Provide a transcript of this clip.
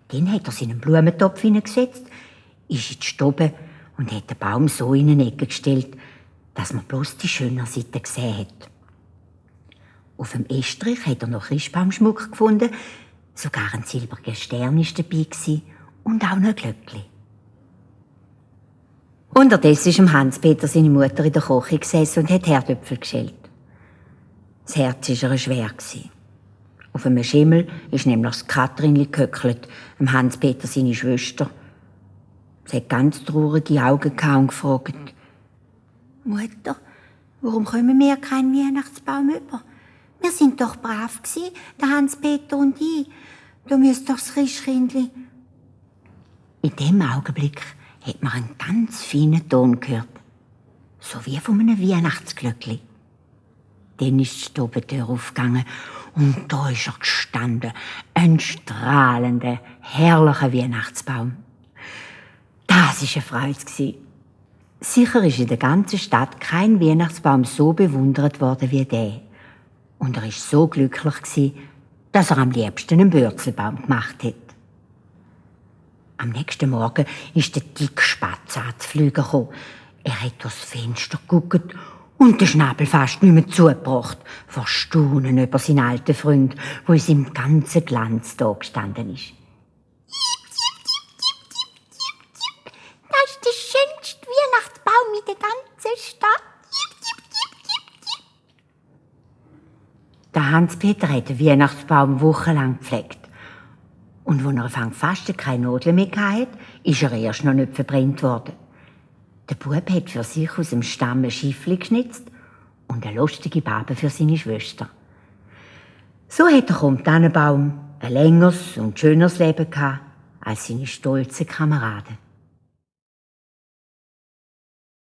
Dann hat er seinen Blumentopf hineingesetzt, ist in die Stube und hat den Baum so in eine Ecke gestellt, dass man bloß die schöne Seite gesehen hat. Auf dem Estrich hat er noch Christbaumschmuck gefunden, sogar ein silbriger Stern war dabei und auch noch ein Glöckchen. Unterdessen ist dem Hans-Peter seine Mutter in der Küche gesessen und hat Herdöpfel geschält. Das Herz war ihr schwer. Auf einem Schimmel ist nämlich das Katrinli gehöckelt, dem Hans-Peter seine Schwester. Sie hat ganz traurige Augen und gefragt: «Mutter, warum kommen wir keinen Weihnachtsbaum über? Wir sind doch brav gsi, der Hans-Peter und ich. Du müsst doch das Christkindli.» In dem Augenblick hat man einen ganz feinen Ton gehört, so wie von einem Weihnachtsglöckli. Dann ist die Stubentür aufgegangen und da ist er gestanden, ein strahlender, herrlicher Weihnachtsbaum. Das war eine Freude. Sicher ist in der ganzen Stadt kein Weihnachtsbaum so bewundert worden wie der. Und er war so glücklich, dass er am liebsten einen Bürzelbaum gemacht hat. Am nächsten Morgen ist der dicke Spatz anzufliegen gekommen. Er hat durchs Fenster geguckt und den Schnabel fast nicht mehr zugebracht, vor Staunen über seinen alten Freund, der in seinem ganzen Glanz da gestanden ist. Das ist der schönste Weihnachtsbaum in der ganzen Stadt. Der Hans-Peter hat den Weihnachtsbaum wochenlang gepflegt. Und als er fast keine Nadeln mehr hatte, ist er erst noch nicht verbrannt worden. Der Bub hat für sich aus dem Stamm ein Schiffli geschnitzt und eine lustige Babe für seine Schwester. So hat er am Tannenbaum ein längeres und schöneres Leben gehabt als seine stolzen Kameraden.